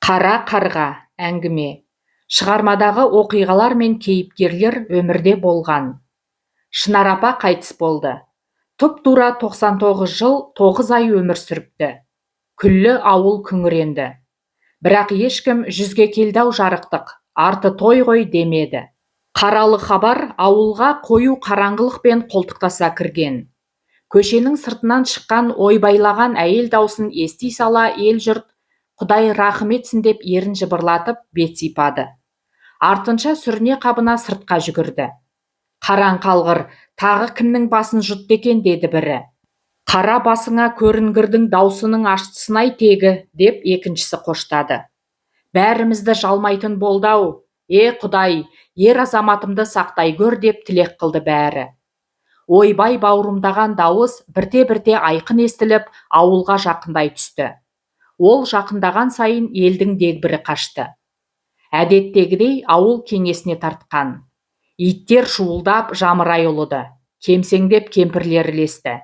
Қара қарға. Әңгіме. Шығармадағы оқиғалар мен кейіпкерлер өмірде болған. Шынар апа қайтыс болды. Тұп-тура 99 жыл 9 ай өмір сүріпті. Күллі ауыл күңіренді. Бірақ ешкім «Жүзге келді-ау жарықтық, арты той ғой» демеді. Қаралы хабар ауылға қою қараңғылықпен қолтықтаса кірген. Көшенің сыртынан шыққан ойбайлаған әйел даусын ести сала ел-жұрт «Құдай рақым етсін» деп ерін жыбырлатып, бет сипады. Артынша сүріне-қабына сыртқа жүгірді. «Қараң қалғыр, тағы кімнің басын жұтты екен?» – деді бірі. «Қара басыңа көрінгірдің даусының аштысын-ай тегі», – деп екіншісі қоштады. «Бәрімізді жалмайтын болды-ау! Е, Құдай, ер азаматымды сақтай гөр!» – деп тілек қылды бәрі. Ойбай бауырымдаған дауыс бірте-бірте айқын естіліп, ауылға жақындай түсті. Ол жақындаған сайын елдің дегбірі қашты. Әдеттегідей ауыл кеңесіне тартқан. Иттер шуылдап жамырай ұлыды, кемсеңдеп кемпірлер ілесті,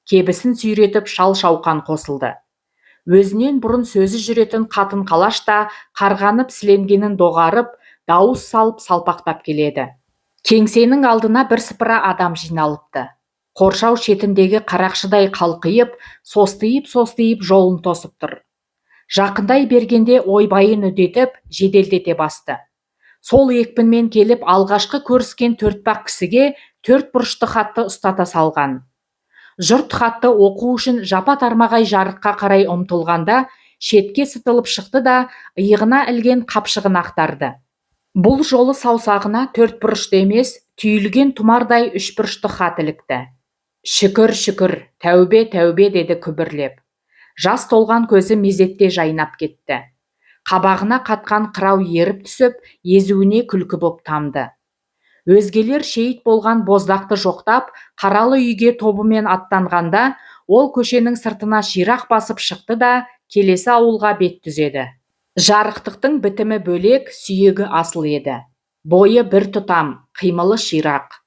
кебісін сүйретіп шал-шауқан қосылды. Өзінен бұрын сөзі жүретін қатын-қалаш та қарғанып сіленгенін доғарып, дауыс салып салпақтап келеді. Кеңсенің алдына бірсыпыра адам жиналыпты. Қоршау шетіндегі қарақшыдай қалқиып, состиып-состиып жолын тосып тұр. Жақындай бергенде ойбайын үдетіп, жеделдете басты. Сол екпінмен келіп алғашқы көріскен төртбақ кісіге төрт бұрышты хатты ұстата салған. Жұрт хатты оқу үшін жапа-тармағай жарыққа қарай ұмтылғанда, шетке сытылып шықты да, иығына ілген қапшығын ақтарды. Бұл жолы саусағына төрт бұрышты емес, түйілген тұмардай үшбұрышты хат ілікті. «Шүкір, шүкір, тәубе, тәубе», – деді күбірлеп. Жас толған көзі мезетте жайнап кетті. Қабағына қатқан қырау еріп түсіп, езуіне күлкі боп тамды. Өзгелер шейіт болған боздақты жоқтап, қаралы үйге тобымен аттанғанда, ол көшенің сыртына ширақ басып шықты да, келесі ауылға бет түзеді. Жарықтықтың бітімі бөлек, сүйегі асыл еді. Бойы бір тұтам, қимылы ширақ.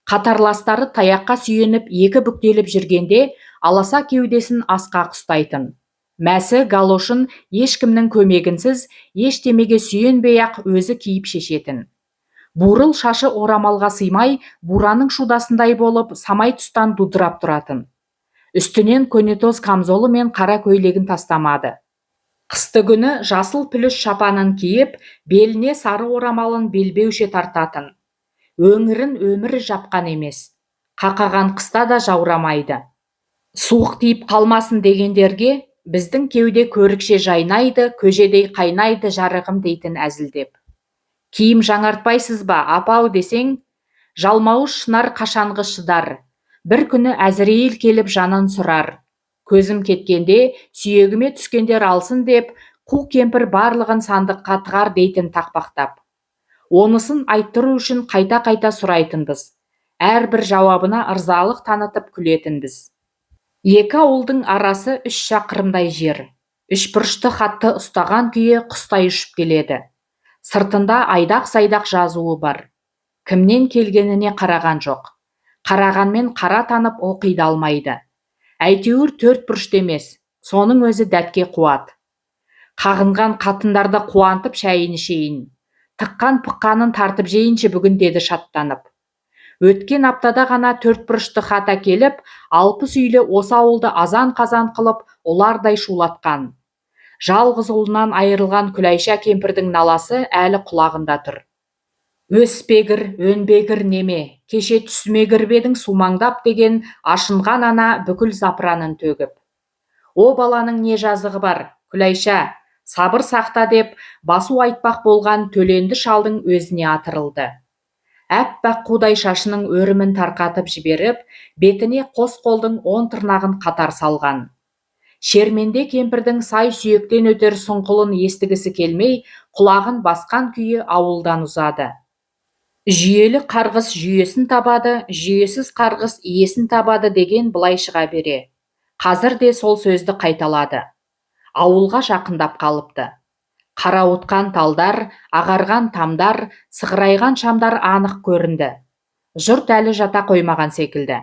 Қатарластары таяққа сүйеніп екі бүктеліп жүргенде, аласа кеудесін асқақ ұстайтын. Мәсі галошын ешкімнің көмегінсіз, ештемеге сүйенбей-ақ өзі киіп шешетін. Бурыл шашы орамалға сыймай, бураның шудасындай болып, самай тұстан дудырап тұратын. Үстінен көнетоз камзолы мен қара көйлегін тастамады. Қыстыгүні жасыл пүліш шапанын киіп, беліне сары орамалын белбеуше тартатын. Өңірін өмірі жапқан емес. Қақаған қыста да жаурамайды. Суық тиіп қалмасын дегендерге «Біздің кеуде көрікше жайнайды, көжедей қайнайды, жарығым», – дейтін әзілдеп. «Киім жаңартпайсыз ба, апау?» – десең, «Жалмауыз Шынар қашанғы шыдар? Бір күні Әзірейіл келіп жанын сұрар. Көзім кеткенде сүйегіме түскендер алсын деп, қу кемпір барлығын сандыққа тығар», – дейтін тақпақтап. Онысын айттыру үшін қайта-қайта сұрайтынбыз. Әрбір жауабына ырзалық танытып күлетінбіз. Екі ауылдың арасы 3 шақырымдай жер. Үшбұрышты хатты ұстаған күйі құстай ұшып келеді. Сыртында айдақ-сайдақ жазуы бар. Кімнен келгеніне қараған жоқ. Қарағанмен қара танып оқи да алмайды. Әйтеуір төрт бұрышты емес, соның өзі дәтке қуат. «Қағынған қатындарды қуантып шәйін ішейін. Тыққан-пыққанын тартып жейінші бүгін», – деді шаттанып. Өткен аптада ғана төртбұрышты хат әкеліп, 60 үйлі осы ауылды азан-қазан қылып, ұлардай шулатқан. Жалғыз ұлынан айырылған Күләйша кемпірдің наласы әлі құлағында тұр. «Өспегір, өнбегір неме, кеше түсіме кіріп едің сумаңдап», – деген ашынған ана бүкіл запыранын төгіп. «О баланың не жазығы бар, Күләйша, сабыр сақта», – деп басу айтпақ болған Төленді шалдың өзіне атырылды. Әппақ қудай шашының өрімін тарқатып жіберіп, бетіне қос қолдың он тырнағын қатар салған. Шерменде кемпірдің сай-сүйектен өтер сұңқылын естігісі келмей, құлағын басқан күйі ауылдан ұзады. Жүйелі қарғыс жүйесін табады, жүйесіз қарғыс иесін табады деген былай шыға бере. Қазір де сол сөзді қайталады. Ауылға жақындап қалыпты. Қарауытқан талдар, ағарған тамдар, сығырайған шамдар анық көрінді. Жұрт әлі жата қоймаған секілді.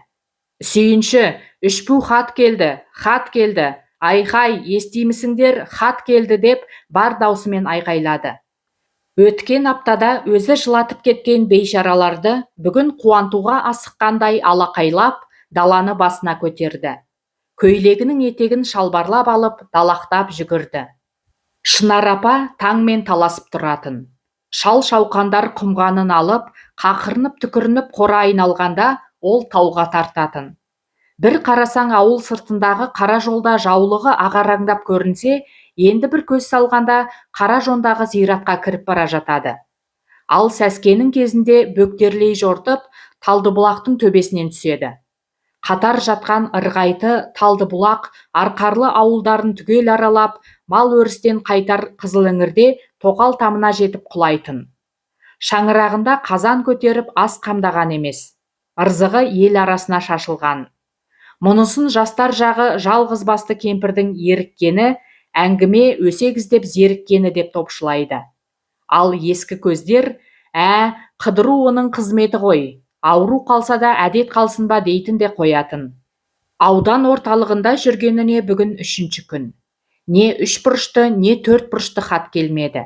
«Сүйінші, үшбу хат келді, хат келді! Айхай, естимісіңдер, хат келді деп бар даусымен айқайлады. Өткен аптада өзі жылатып кеткен бейшараларды бүгін қуантуға асыққандай алақайлап, даланы басына көтерді. Көйлегінің етегін шалбарлап алып, далақтап жүгірді. Шынар апа таңмен таласып тұратын. Шал-шауқандар құмғанын алып, қақырынып-түкірініп қора айналғанда, ол тауға тартатын. Бір қарасаң ауыл сыртындағы қара жолда жаулығы ағараңдап көрінсе, енді бір көз салғанда қара жондағы зиратқа кіріп бара жатады. Ал сәскенің кезінде бөктерлей жортып, Талдыбұлақтың төбесінен түседі. Қатар жатқан Ырғайты, Талдыбұлақ, Арқарлы ауылдарын түгел аралап, мал өрістен қайтар Қызыліңірде тоқал тамына жетіп құлайтын. Шаңырағында қазан көтеріп ас қамдаған емес. Ырзығы ел арасына шашылған. Мұнысын жастар жағы жалғыз басты кемпірдің еріккені, әңгіме, өсек іздеп зеріккені деп топшылайды. Ал ескі көздер, ә, қыдыру оның қызметі ғой, ауру қалса да әдет қалсын ба дейтін де қоятын. Аудан орталығында жүргеніне бүгін үшінші күн. Не үш бұрышты, не төрт бұрышты хат келмеді.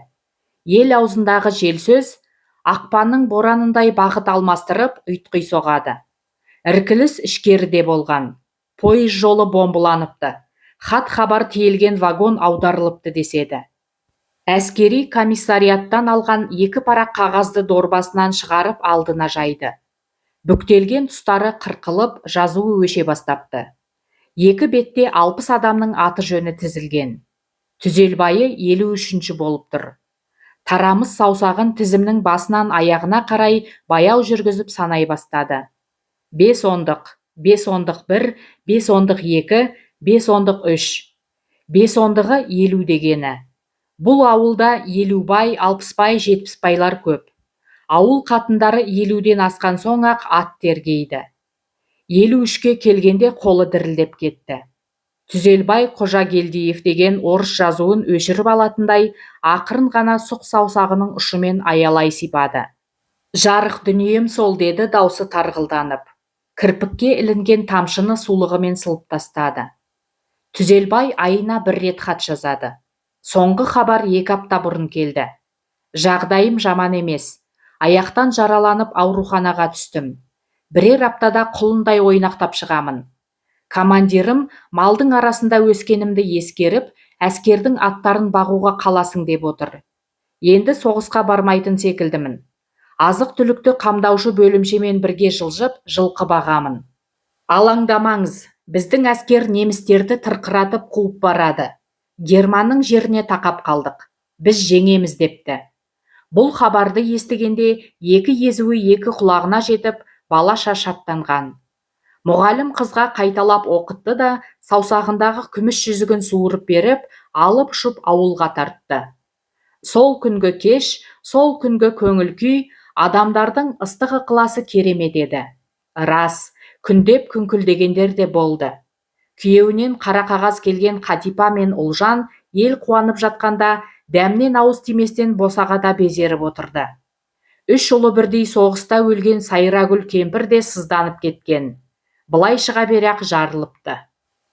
Ел аузындағы жел сөз ақпанның боранындай бағыт алмастырып, ұйтқи соғады. Іркіліс ішкеріде болған. Пойыз жолы бомбыланыпты. Хат-хабар тиелген вагон аударылыпты деседі. Әскери комиссариаттан алған екі парақ қағазды дорбасынан шығарып алдына жайды. Бүктелген тұстары қырқылып, жазуы өше бастапты. Екі бетте 60 адамның аты-жөні тізілген. Түзелбайы 53-ші болып тұр. Тарамыс саусағын тізімнің басынан аяғына қарай баяу жүргізіп санай бастады. 5 ондық, 5 ондық 1, 5 ондық 2, 5 ондық 3. 5 ондығы 50 дегені. Бұл ауылда 50бай, 60бай, 70байлар көп. Ауыл қатындары 50-ден асқан соң-ақ ат тергейді. 53-ке келгенде қолы дірілдеп кетті. Түзелбай Қожагелдиев деген орыс жазуын өшіріп алатындай ақырын ғана сұқ саусағының ұшымен аялай сипады. Жарық дүнием сол деді даусы тарғылданып. Кірпікке ілінген тамшыны сулығымен сылып тастады. Түзелбай айына бір рет хат жазады. Соңғы хабар 2 апта бұрын келді. Жағдайым жаман емес. Аяқтан жараланып ауруханаға түстім. Бірер аптада құлындай ойнақтап шығамын. Командирім малдың арасында өскенімді ескеріп, әскердің аттарын бағуға қаласың деп отыр. Енді соғысқа бармайтын секілдімін. Азық-түлікті қамдаушы бөлімшемен бірге жылжып, жылқы бағамын. Алаңдамаңыз, біздің әскер немістерді тырқыратып қуып барады. Германның жеріне тақап қалдық. Біз жеңеміз депті. Бұл хабарды естігенде екі езуі екі құлағына жетіп, балаша шаттанған. Мұғалім қызға қайталап оқытты да, саусағындағы күміс жүзігін суырып беріп, алып ұшып ауылға тартты. Сол күнгі кеш, сол күнгі көңіл күй, адамдардың ыстық ықыласы керемет еді. Рас, күндеп күңкілдегендер де болды. Күйеуінен қара қағаз келген Қатипа мен Ұлжан ел қуанып жатқанда дәмнен ауыз тиместен босағада безеріп отырды. 3 ұлы бірдей соғыста өлген Сайрагүл кемпір де сызданып кеткен. Былай шыға бере-ақ жарылыпты.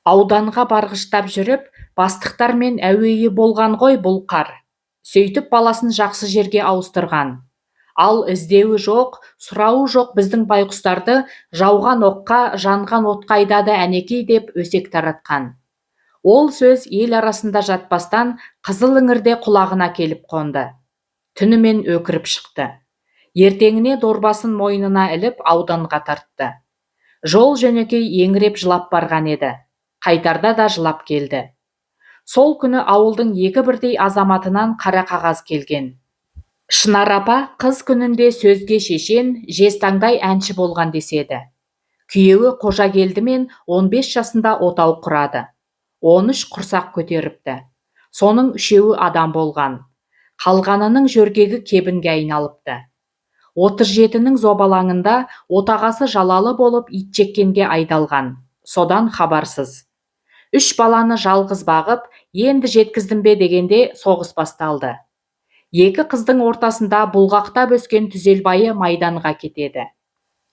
Ауданға барғыштап жүріп, бастықтармен әуейі болған ғой бұл қар. Сөйтіп баласын жақсы жерге ауыстырған. Ал іздеуі жоқ, сұрауы жоқ біздің байқұстарды жауған оққа, жанған отқа айдады әнекей деп өсек таратқан. Ол сөз ел арасында жатпастан Қызыл іңірде құлағына келіп қонды. Түнімен өкіріп шықты. Ертеңіне дорбасын мойнына іліп ауданға тартты. Жол жөнекей еңіреп жылап барған еді. Қайтарда да жылап келді. Сол күні ауылдың екі бірдей азаматынан қара қағаз келген. Шынар апа қыз күнінде сөзге шешен, жезтаңдай әнші болған деседі. Күйеуі Қожагелдімен 15 жасында отау құрады. 13 құрсақ көтеріпті. Соның 3-еуі адам болған. Қалғанының жөргегі кебінге айналыпты. 37-нің зобалаңында отағасы жалалы болып итжеккенге айдалған. Содан хабарсыз. 3 баланы жалғыз бағып, енді жеткіздім бе дегенде соғыс басталды. 2 қыздың ортасында бұлғақтап өскен Түзелбайы майданға кетеді.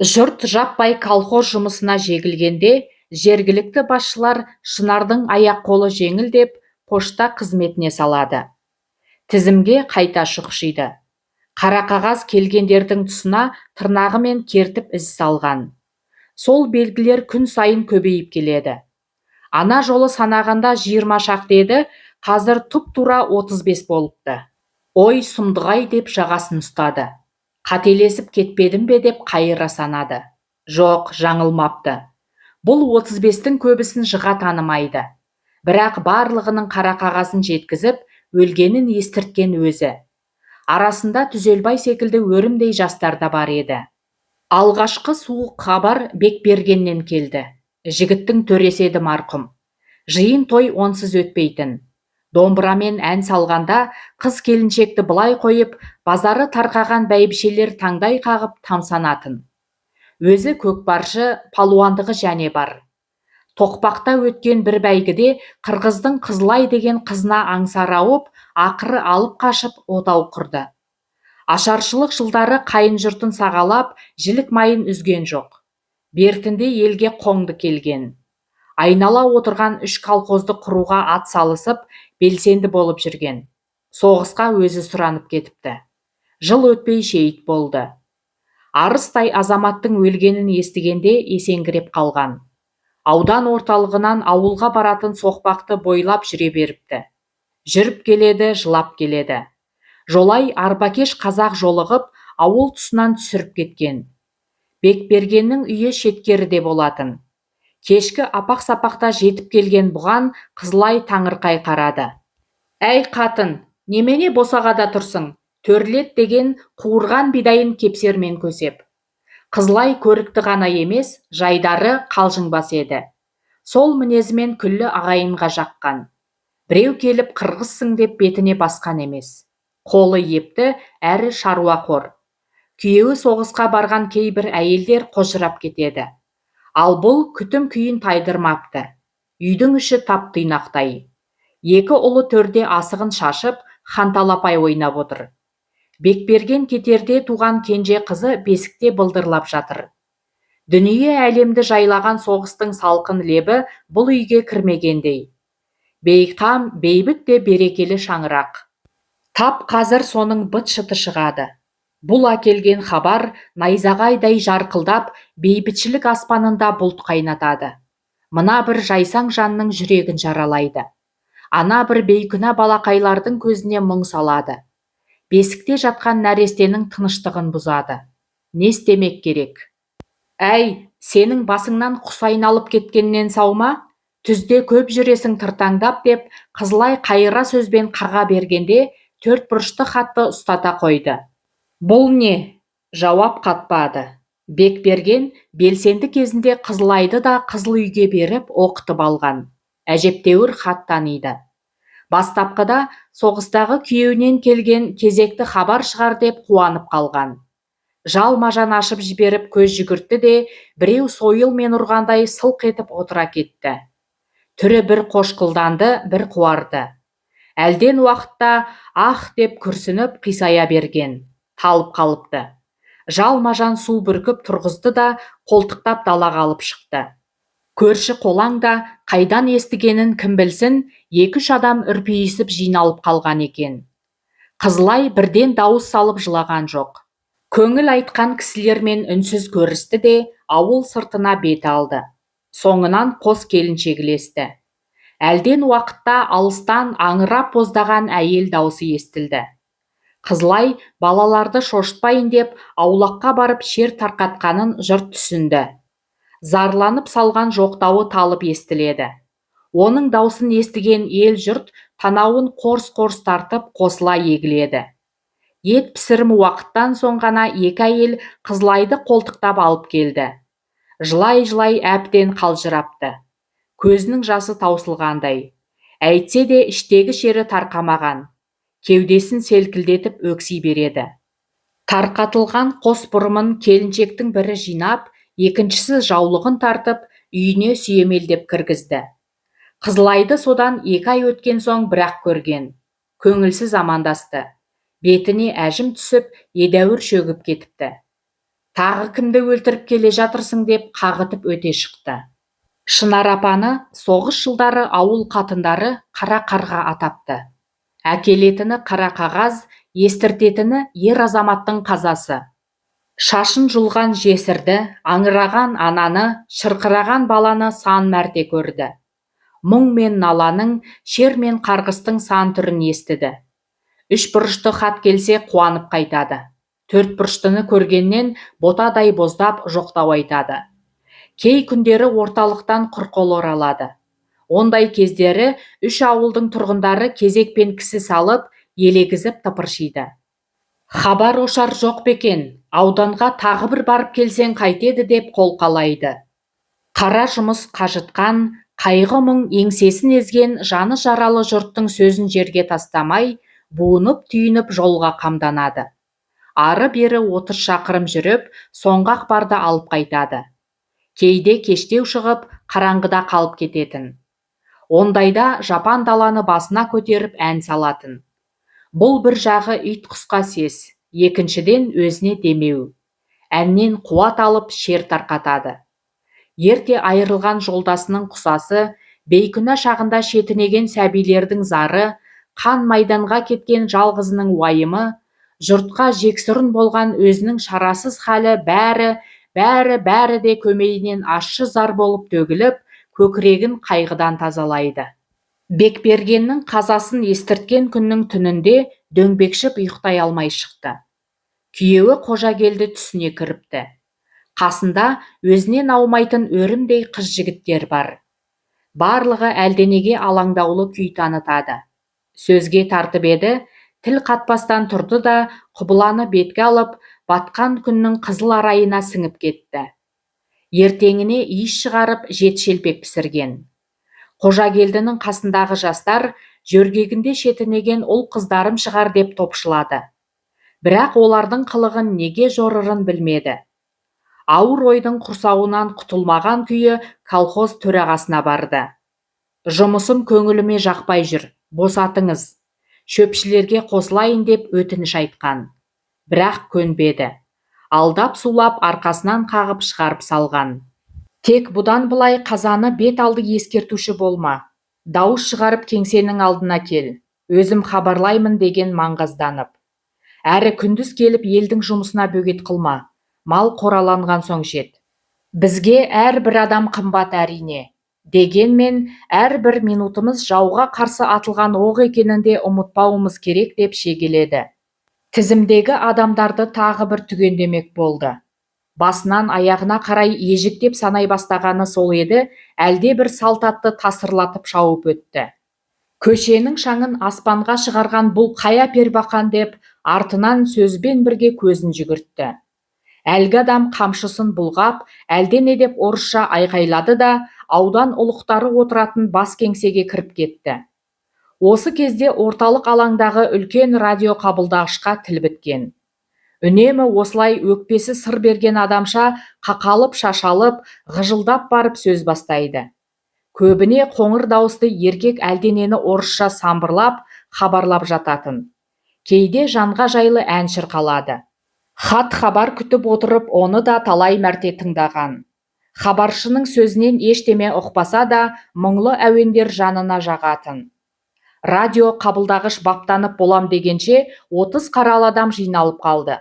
Жұрт жаппай колхоз жұмысына жегілгенде, Жергілікті басшылар Шынардың аяқ-қолы жеңіл деп пошта қызметіне салады. Тізімге қайта шұқшиды. Қара қағаз келгендердің тұсына тырнағымен кертіп із салған. Сол белгілер күн сайын көбейіп келеді. Ана жолы санағанда 20 шақты еді, қазір тұп-тура 35 болыпты. Ой, сұмдық-ай деп жағасын ұстады. Қателесіп кетпедім бе деп қайыра санады. Жоқ, жаңылмапты. Бұл 35-тің көбісін жыға танымайды. Бірақ барлығының қара қағазын жеткізіп, өлгенін естірткен өзі. Арасында Түзелбай секілді өрімдей жастар да бар еді. Алғашқы суық хабар Бекбергеннен келді. Жігіттің төресі еді марқұм. Жиын той онсыз өтпейтін. Домбырамен ән салғанда қыз-келіншекті былай қойып, базары тарқаған бәйбішелер таңдай қағып тамсанатын. Өзі көкпаршы, палуандығы және бар. Тоқпақта өткен бір бәйгіде қырғыздың Қызылай деген қызына аңсары ауып, ақыры алып қашып отау құрды. Ашаршылық жылдары қайын жұртын сағалап, жілік майын үзген жоқ. Бертінде елге қоңды келген. Айнала отырған үш колхозды құруға ат салысып, белсенді болып жүрген. Соғысқа өзі сұранып кетіпті. Жыл өтпей шейіт болды. Арыстай азаматтың өлгенін естігенде есеңгіреп қалған. Аудан орталығынан ауылға баратын соқпақты бойлап жүре беріпті. Жүріп келеді, жылап келеді. Жолай арбакеш қазақ жолығып, ауыл тұсынан түсіріп кеткен. Бекбергеннің үйі шеткеріде болатын. Кешкі апақ-сапақта жетіп келген бұған Қызылай таңырқай қарады. Әй қатын, немене босағада тұрсың, төрлет деген қуырған бидайын кепсермен көсеп. Қызылай көрікті ғана емес, жайдары, қалжыңбас еді. Сол мінезімен күллі ағайынға жаққан. Біреу келіп қырғызсың деп бетіне басқан емес. Қолы епті, әрі шаруақор. Күйеуі соғысқа барған кейбір әйелдер қожырап кетеді. Ал бұл күтім күйін тайдырмапты. Үйдің іші тап-тұйнақтай. Екі ұлы төрде асығын шашып, ханталапай ойнап отыр. Бекберген кетерде туған кенже қызы бесікте былдырлап жатыр. Дүние әлемді жайлаған соғыстың салқын лебі бұл үйге кірмегендей. Бейқам, бейбіт те берекелі шаңырақ. Тап қазір соның быт-шыты шығады. Бұл әкелген хабар найзағайдай жарқылдап, бейбітшілік аспанында бұлт қайнатады. Мына бір жайсаң жанның жүрегін жаралайды. Ана бір бейкүнә балақайлардың көзіне мұң салады. Бесікте жатқан нәрестенің тыныштығын бұзады. Не істемек керек? Әй, сенің басыңнан құс айналып кеткеннен сау ма? Түзде көп жүресің тыртаңдап деп, Қызылай қайыра сөзбен қаға бергенде төртбұрышты хатты ұстата қойды. Бұл не? Жауап қатпады. Бекберген белсенді кезінде Қызылайды да қызыл үйге беріп оқытып алған. Әжептәуір хат таниды. Бастапқыда соғыстағы күйеуінен келген кезекті хабар шығар деп қуанып қалған. Жалма-жан ашып жіберіп көз жүгіртті де, біреу сойылмен ұрғандай сылқ етіп отыра кетті. Түрі бір қошқылданды, бір қуарды. Әлден уақытта ах деп күрсініп қисая берген, талып қалыпты. Жалма-жан су бүркіп тұрғызды да, қолтықтап далаға алып шықты. Көрші қолаң да қайдан естігенін кім білсін, екі-үш адам үрпиісіп жиналып қалған екен. Қызылай бірден дауыс салып жылаған жоқ. Көңіл айтқан кісілермен үнсіз көрісті де, ауыл сыртына бет алды. Соңынан қос келіншек ілесті. Әлден уақытта алыстан аңырап боздаған әйел даусы естілді. Қызылай балаларды шошытпайын деп аулаққа барып шер тарқатқанын жұрт түсінді. Зарланып салған жоқтауы талып естіледі. Оның даусын естіген ел жұрт танауын қорс-қорс тартып қосыла егіледі. Ет пісірім уақыттан соң ғана екі әйел Қызылайды қолтықтап алып келді. Жылай-жылай әбден қалжырапты. Көзінің жасы таусылғандай. Әйтсе де іштегі шері тарқамаған. Кеудесін селкілдетіп өкси береді. Тарқатылған қос бұрымын келіншектің бірі жинап, екіншісі жаулығын тартып, үйіне сүйемелдеп кіргізді. Қызылайды содан 2 ай өткен соң бірақ көрген. Көңілсіз амандасты. Бетіне әжім түсіп, едәуір шөгіп кетіпті. Тағы кімді өлтіріп келе жатырсың деп қағытып өте шықты. Шынар апаны соғыс жылдары ауыл қатындары қара қарға атапты. Әкелетіні қара қағаз, естіртетіні ер-азаматтың қазасы. Шашын жұлған жесірді, аңыраған ананы, шырқыраған баланы сан мәрте көрді. Мұң мен наланың, шер мен қарғыстың сан түрін естіді. Үшбұрышты хат келсе қуанып қайтады. Төртбұрыштыны көргеннен ботадай боздап, жоқтау айтады. Кей күндері орталықтан құр қол оралады. Ондай кездері үш ауылдың тұрғындары кезекпен кісі салып, елегізіп тыпыршиды. Хабар-ошар жоқ па екен, ауданға тағы бір барып келсең қайтеді деп қолқалайды. Қара жұмыс қажытқан, қайғы-мұң еңсесін езген жаны жаралы жұрттың сөзін жерге тастамай, буынып-түйініп жолға қамданады. Ары-бері 30 шақырым жүріп, соңғы ақпарды алып қайтады. Кейде кештеу шығып, қараңғыда қалып кететін. Ондайда жапан даланы басына көтеріп ән салатын. Бұл бір жағы ит-құсқа сес, екіншіден өзіне демеу. Әннен қуат алып, шер тарқатады. Ерте айырылған жолдасының құсасы, бейкүнә шағында шетінеген сәбилердің зары, қан майданға кеткен жалғызының уайымы, жұртқа жексұрын болған өзінің шарасыз халі бәрі, бәрі, бәрі де көмейінен ащы зар болып төгіліп, көкірегін қайғыдан тазалайды. Бекбергеннің қазасын естірткен күннің түнінде дөңбекшіп ұйықтай алмай шықты. Күйеуі Қожагелді түсіне кіріпті. Қасында өзінен аумайтын өрімдей қыз-жігіттер бар. Барлығы әлденеге алаңдаулы күй танытады. Сөзге тартып еді, тіл қатпастан тұрды да құбыланы бетке алып, батқан күннің қызыл арайына сіңіп кетті. Ертеңіне иіс шығарып жеті шелпек пісірген. Қожагелдінің қасындағы жастар жөргегінде шетінеген ұл-қыздарым шығар деп топшылады. Бірақ олардың қылығын неге жорырын білмеді. Ауыр ойдың құрсауынан құтылмаған күйі колхоз төрағасына барды. Жұмысым көңіліме жақпай жүр, босатыңыз. Шөпшілерге қосылайын деп өтініш айтқан. Бірақ көнбеді. Алдап-сулап арқасынан қағып шығарып салған. Тек бұдан былай қазаны бет алды ескертуші болма. Дауыс шығарып кеңсенің алдына кел. Өзім хабарлаймын деген маңғазданып. Әрі күндіз келіп елдің жұмысына бөгет қылма. Мал қораланған соң жет. Бізге әрбір адам қымбат әрине. Дегенмен әрбір минутымыз жауға қарсы атылған оқ екенін де ұмытпауымыз керек деп шегеледі. Тізімдегі адамдарды тағы бір түгендемек болды. Басынан аяғына қарай ежіктеп санай бастағаны сол еді, әлдебір салт атты тасырлатып шауып өтті. Көшенің шаңын аспанға шығарған бұл қай әпербақан деп, артынан сөзбен бірге көзін жүгіртті. Әлгі адам қамшысын бұлғап, әлдене деп орысша айқайлады да, аудан ұлықтары отыратын бас кеңсеге кіріп кетті. Осы кезде орталық алаңдағы үлкен радиоқабылдағышқа тіл біткен. Үнемі осылай өкпесі сыр берген адамша қақалып-шашалып, ғыжылдап барып сөз бастайды. Көбіне қоңыр дауысты еркек әлденені орысша самбырлап, хабарлап жататын. Кейде жанға жайлы ән шырқалады. Хат-хабар күтіп отырып оны да талай мәрте тыңдаған. Хабаршының сөзінен ештеме ұқпаса да, мұңлы әуендер жанына жағатын. Радио қабылдағыш баптанып болам дегенше 30 қаралы адам жиналып қалды.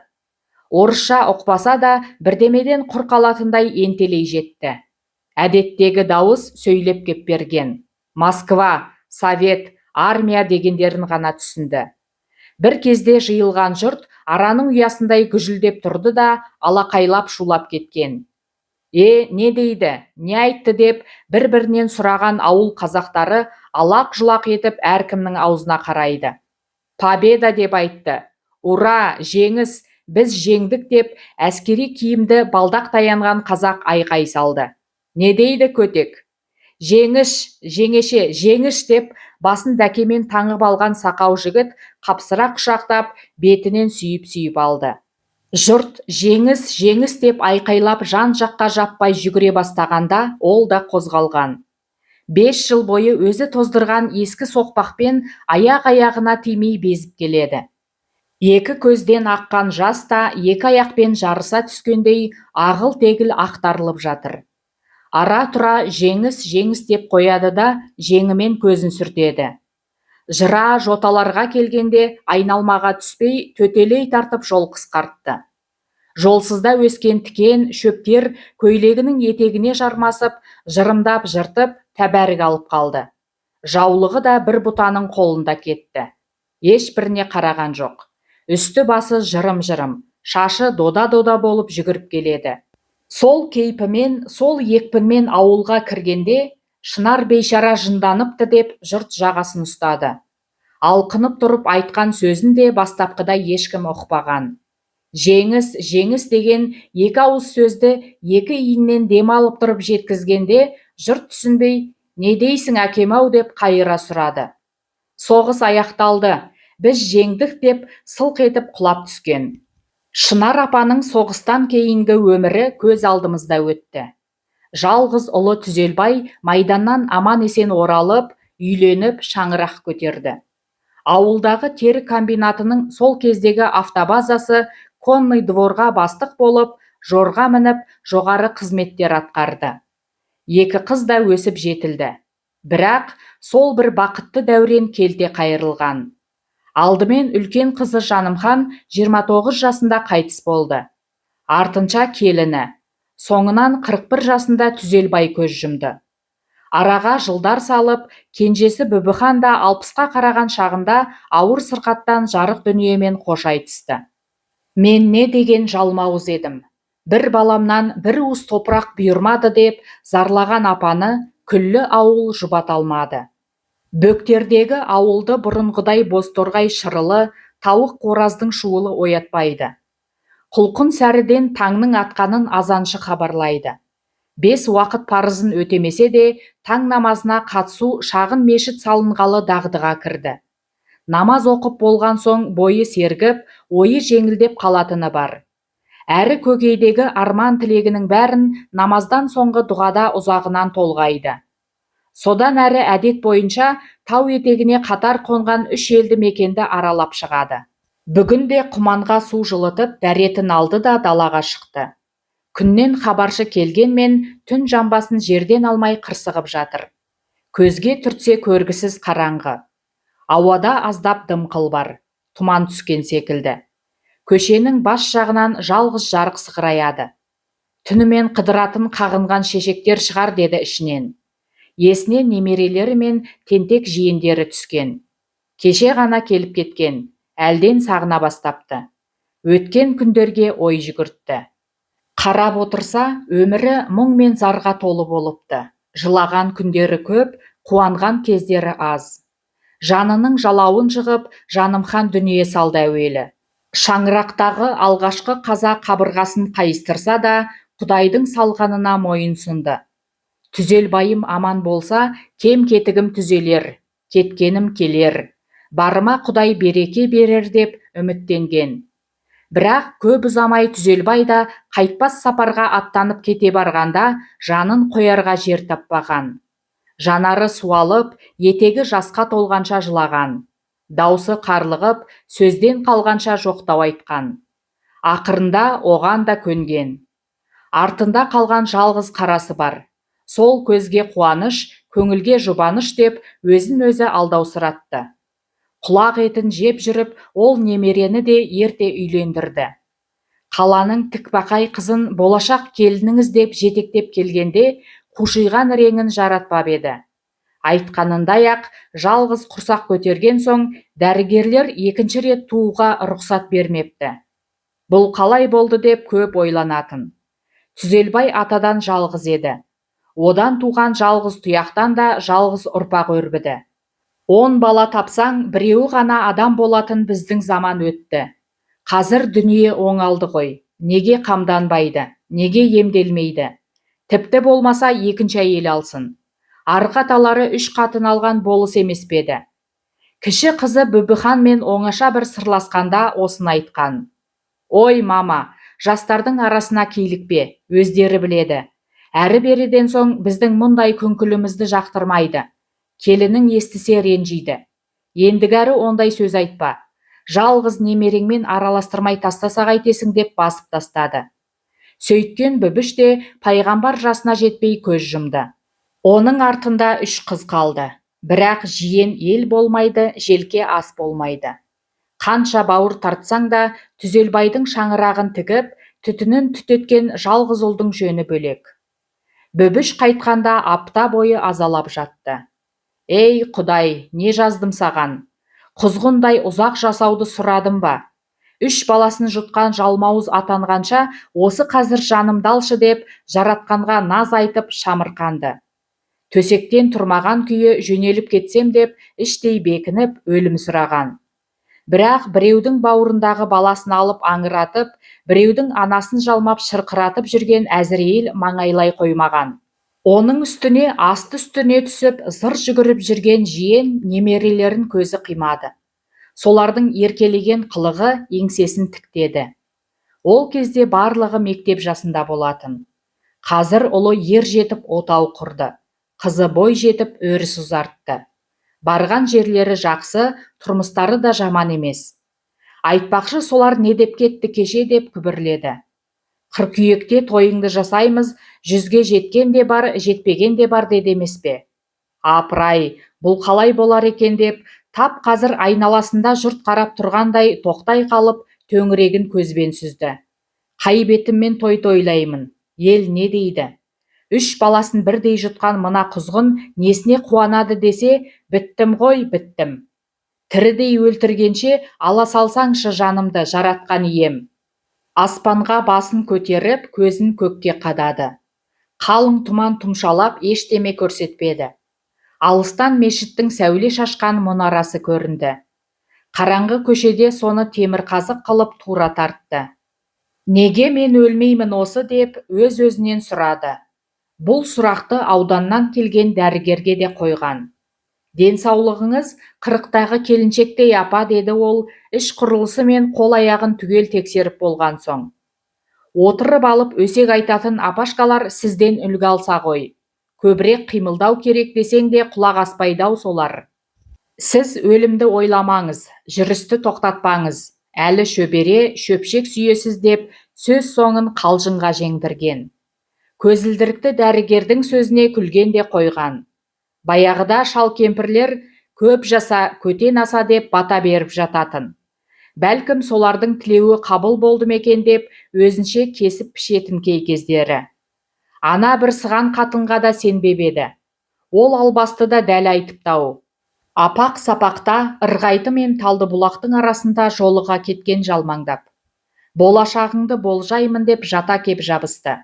Орысша ұқпаса да бірдемеден құр қалатындай ентелей жетті. Әдеттегі дауыс сөйлеп кеп берген. Москва, Совет, армия дегендерін ғана түсінді. Бір кезде жиылған жұрт араның ұясындай гүжілдеп тұрды да, алақайлап шулап кеткен. Е, не дейді, не айтты деп бір-бірінен сұраған ауыл қазақтары алақ-жұлақ етіп әркімнің аузына қарайды. Победа деп айтты. Ура, жеңіс, біз жеңдік деп әскери киімді балдақ таянған қазақ айқай салды. Не дейді көтек? Жеңіш, жеңеше, жеңіш деп басын дәкемен таңып алған сақау жігіт қапсыра құшақтап, бетінен сүйіп-сүйіп алды. Жұрт жеңіс, жеңіс деп айқайлап жан-жаққа жаппай жүгіре бастағанда ол да қозғалған. 5 жыл бойы өзі тоздырған ескі соқпақпен аяқ-аяғына тимей безіп келеді. Екі көзден аққан жас та екі аяқпен жарыса түскендей ағыл-тегіл ақтарылып жатыр. Ара-тұра «Жеңіс, жеңіс» деп қояды да жеңімен көзін сүртеді. Жыра жоталарға келгенде айналмаға түспей, төтелей тартып жол қысқартты. Жолсызда өскен тікен, шөптер көйлегінің етегіне жармасып, жырымдап жыртып, тәбәрік алып қалды. Жаулығы да бір бұтаның қолында кетті. Ешбіріне қараған жоқ. Үсті-басы жырым-жырым, шашы дода-дода болып жүгіріп келеді. Сол кейпімен, сол екпінмен ауылға кіргенде Шынар бейшара жынданыпты деп жұрт жағасын ұстады. Алқынып тұрып айтқан сөзін де бастапқыда ешкім ұқпаған. Жеңіс, жеңіс деген екі ауыз сөзді екі иіннен дем алып тұрып жеткізгенде жұрт түсінбей, «Не дейсің, әкем-ау?» деп қайыра сұрады. Соғыс аяқталды, біз жеңдік деп сылқ етіп құлап түскен. Шынар апаның соғыстан кейінгі өмірі көз алдымызда өтті. Жалғыз ұлы Түзелбай майданнан аман-есен оралып, үйленіп, шаңырақ көтерді. Ауылдағы тері комбинатының сол кездегі автобазасы конный дворға бастық болып, жорға мініп, жоғары қызметтер атқарды. Екі қыз да өсіп жетілді. Бірақ сол бір бақытты дәурен келте қайырылған. Алдымен үлкен қызы Жанымхан 29 жасында қайтыс болды. Артынша келіні. Соңынан 41 жасында Түзелбай көз жұмды. Араға жылдар салып, кенжесі Бүбіхан да 60-қа қараған шағында ауыр сырқаттан жарық дүниемен қош айтысты. Мен не деген жалмауыз едім. Бір баламнан бір уыс топырақ бұйырмады деп зарлаған апаны күллі ауыл жұбата алмады. Бөктердегі ауылды бұрынғыдай бозторғай шырылы, тауық қораздың шуылы оятпайды. Құлқын сәріден таңның атқанын азаншы хабарлайды. Бес уақыт парызын өтемесе де, таң намазына қатысу шағын мешіт салынғалы дағдыға кірді. Намаз оқып болған соң бойы сергіп, ойы жеңілдеп қалатыны бар. Әрі көкейдегі арман-тілегінің бәрін намаздан соңғы дұғада ұзағынан толғайды. Содан әрі әдет бойынша тау етегіне қатар қонған үш елді мекенді аралап шығады. Бүгін де құманға су жылытып, дәретін алды да далаға шықты. Күннен хабаршы келгенмен түн жамбасын жерден алмай қырсығып жатыр. Көзге түртсе көргісіз қараңғы. Ауада аздап дымқыл бар, тұман түскен секілді. Көшенің бас жағынан жалғыз жарық сығыраяды. Түнімен қыдыратын қағынған шешектер шығар деді ішінен. Есіне немерелері мен тентек жиендері түскен. Кеше ғана келіп кеткен, әлден сағына бастапты. Өткен күндерге ой жүгіртті. Қарап отырса, өмірі мұң мен зарға толы болыпты. Жылаған күндері көп, қуанған кездері аз. Жанының жалауын жығып, Жанымхан дүние салды әуелі. Шаңырақтағы алғашқы қаза қабырғасын қайыстырса да, Құдайдың салғанына мойын сұнды. Түзелбайым аман болса, кем-кетігім түзелер, кеткенім келер, барыма Құдай береке берер деп үміттенген. Бірақ көп ұзамай Түзелбай да қайтпас сапарға аттанып кете барғанда жанын қоярға жер таппаған. Жанары суалып, етегі жасқа толғанша жылаған. Даусы қарлығып, сөзден қалғанша жоқтау айтқан. Ақырында оған да көнген. Артында қалған жалғыз қарасы бар. Сол көзге қуаныш, көңілге жұбаныш деп өзін-өзі алдаусыратты. Құлақ етін жеп жүріп, ол немерені де ерте үйлендірді. Қаланың тікбақай қызын болашақ келініңіз деп жетектеп келгенде қушиған реңін жаратпап еді. Айтқанындай-ақ, жалғыз құрсақ көтерген соң дәрігерлер екінші рет тууға рұқсат бермепті. Бұл қалай болды деп көп ойланатын. Түзелбай атадан жалғыз еді. Одан туған жалғыз тұяқтан да жалғыз ұрпақ өрбіді. 10 бала тапсаң, біреуі ғана адам болатын біздің заман өтті. Қазір дүние оңалды ғой, неге қамданбайды, неге емделмейді? Тіпті болмаса екінші әйел алсын. Арғы аталары 3 қатын алған болыс емес пе еді? Кіші қызы Бүбіханмен оңаша бір сырласқанда осыны айтқан. Ой, мама, жастардың арасына килікпе, өздері біледі. Әрі-беріден соң біздің мұндай күңкілімізді жақтырмайды. Келінің естісе ренжиді. Ендігәрі ондай сөз айтпа. Жалғыз немереңмен араластырмай тастаса қайтесің деп басып тастады. Сөйткен Бүбіш те пайғамбар жасына жетпей көз жұмды. Оның артында үш қыз қалды. Бірақ жиен ел болмайды, желке ас болмайды. Қанша бауыр тартсаң да, Түзелбайдың шаңырағын тігіп, түтінін түтеткен жалғыз ұлдың жөні бөлек. Бүбіш қайтқанда апта бойы азалап жатты. Ей, Құдай, не жаздым саған? Құзғындай ұзақ жасауды сұрадым ба? Үш баласын жұтқан жалмауыз атанғанша, осы қазір жанымды алшы деп, жаратқанға наз айтып шамырқанды. Төсектен тұрмаған күйі жөнеліп кетсем деп іштей бекініп, өлім сұраған. Бірақ біреудің бауырындағы баласын алып аңыратып, біреудің анасын жалмап шырқыратып жүрген Әзірейіл маңайлай қоймаған. Оның үстіне асты-үстіне түсіп, зыр жүгіріп жүрген жиен немерелерін көзі қимады. Солардың еркелеген қылығы еңсесін тіктеді. Ол кезде барлығы мектеп жасында болатын. Қазір ұлы ер жетіп отау құрды, қызы бой жетіп өріс ұзартты. Барған жерлері жақсы, тұрмыстары да жаман емес. Айтпақшы, солар не деп кетті кеше деп күбірледі. Қыркүйекте тойыңды жасаймыз, 100-ге жеткен де бар, жетпеген де бар деді емес пе? Апырай, бұл қалай болар екен деп, тап қазір айналасында жұрт қарап тұрғандай тоқтай қалып, төңірегін көзбен сүзді. Қай бетіммен той тойлаймын? Ел не дейді? Үш баласын бірдей жұтқан мына құзғын несіне қуанады десе, біттім ғой, біттім. Тірідей өлтіргенше ала салсаңшы жанымды, жаратқан ием. Аспанға басын көтеріп, көзін көкке қадады. Қалың тұман тұмшалап ештеме көрсетпеді. Алыстан мешіттің сәуле шашқан мұнарасы көрінді. Қараңғы көшеде соны темірқазық қылып тура тартты. Неге мен өлмеймін осы деп өз-өзінен сұрады. Бұл сұрақты ауданнан келген дәрігерге де қойған. Денсаулығыңыз 40-тағы келіншектей апа, деді ол іш құрылысы мен қол-аяғын түгел тексеріп болған соң. Отырып алып өсек айтатын апашкалар сізден үлгі алса ғой. Көбірек қимылдау керек десең де құлақ аспайды-ау солар. Сіз өлімді ойламаңыз, жүрісті тоқтатпаңыз, әлі шөбере, шөпшек сүйесіз деп сөз соңын қалжыңға жеңдірген. Көзілдірікті дәрігердің сөзіне күлген де қойған. Баяғыда шал-кемпірлер көп жаса, көтен аса деп бата беріп жататын. Бәлкім солардың тілеуі қабыл болды ма екен деп өзінше кесіп пішетін кей кездері. Ана бір сыған қатынға да сенбеп еді. Ол албасты да дәл айтыпты-ау. Апақ-сапақта Ырғайты мен Талдыбұлақтың арасында жолыға кеткен жалмаңдап. Болашағыңды болжаймын деп жата кеп жабысты.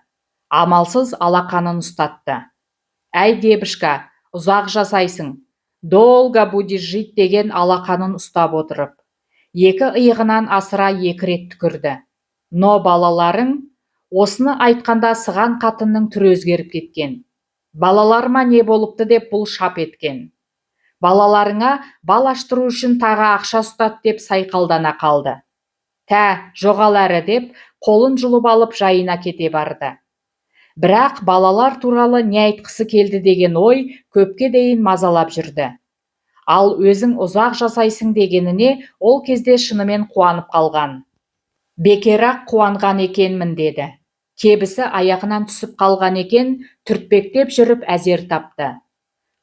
Амалсыз алақанын ұстатты. Әй, дебішка, ұзақ жасайсың. Долго будешь жить деген алақанын ұстап отырып. Екі иығынан асыра екі рет түкірді. Но балаларың. Осыны айтқанда сыған қатынның түрі өзгеріп кеткен. Балаларыма не болыпты деп бұл шап еткен. Балаларыңа бал аштыру үшін тағы ақша ұстат деп сайқалдана қалды. Тә, жоғал әрі деп, қолын жұлып алып жайына кете барды. Бірақ балалар туралы не айтқысы келді деген ой көпке дейін мазалап жүрді. Ал өзің ұзақ жасайсың дегеніне ол кезде шынымен қуанып қалған. Бекер-ақ қуанған екенмін деді. Кебісі аяғынан түсіп қалған екен, түртпектеп жүріп әзер тапты.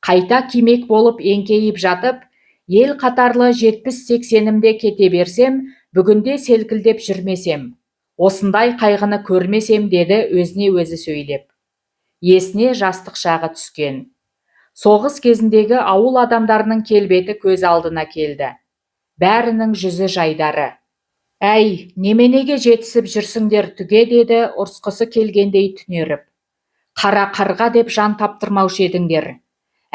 Қайта кимек болып еңкейіп жатып, ел қатарлы 70-80-імде кете берсем, бүгінде селкілдеп жүрмесем, осындай қайғыны көрмесем деді өзіне өзі сөйлеп. Есіне жастық шағы түскен. Соғыс кезіндегі ауыл адамдарының келбеті көз алдына келді. Бәрінің жүзі жайдары. Әй, неменеге жетісіп жүрсіңдер түге деді ұрысқысы келгендей түнеріп. Қара қарға деп жан таптырмаушы едіңдер.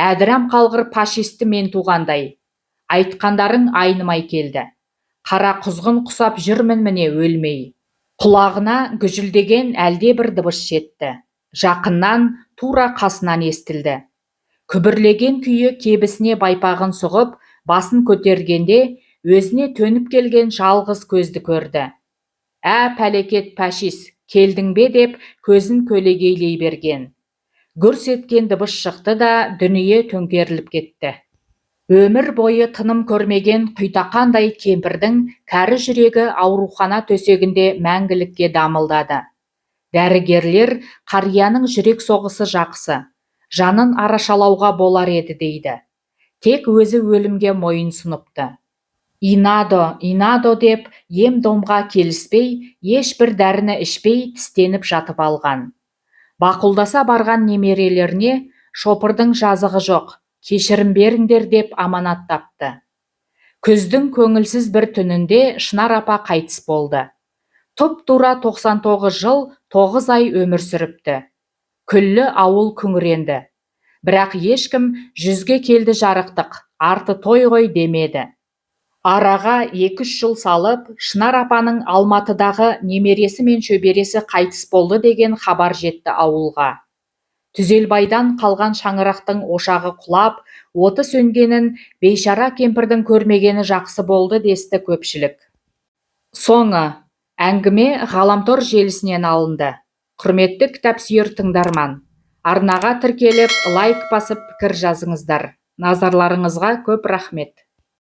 Әдірам қалғыр пашисті мен туғандай. Айтқандарың айнымай келді. Қара құзғын құсап жүрмін міне өлмей. Құлағына гүжілдеген әлде бір дыбыс жетті. Жақыннан, тура қасынан естілді. Күбірлеген күйі кебісіне байпағын сұғып, басын көтергенде өзіне төніп келген жалғыз көзді көрді. Ә, пәлекет пәшис, келдің бе деп көзін көлегейлей берген. Гүрс еткен дыбыс шықты да, дүние төңкеріліп кетті. Өмір бойы тыным көрмеген құйтақандай кемпірдің кәрі жүрегі аурухана төсегінде мәңгілікке дамылдады. Дәрігерлер қарияның жүрек соғысы жақсы, жанын арашалауға болар еді дейді. Тек өзі өлімге мойынсұныпты. Инадо, инадо деп ем-домға келіспей, ешбір дәріні ішпей тістеніп жатып алған. Бақұлдаса барған немерелеріне шопырдың жазығы жоқ, кешірім беріңдер деп аманаттапты. Күздің көңілсіз бір түнінде Шынар апа қайтыс болды. Тұп-тура 99 жыл 9 ай өмір сүріпті. Күллі ауыл күңіренді. Бірақ ешкім жүзге келді жарықтық, арты той ғой демеді. Араға 2-3 жыл салып, Шынар апаның Алматыдағы немересі мен шөбересі қайтыс болды деген хабар жетті ауылға. Түзелбайдан қалған шаңырақтың ошағы құлап, оты сөнгенін бейшара кемпірдің көрмегені жақсы болды десті көпшілік. Соңы. Әңгіме ғаламтор желісінен алынды. Құрметті кітапсүйер тыңдарман, арнаға тіркеліп, лайк басып, пікір жазыңыздар. Назарларыңызға көп рахмет.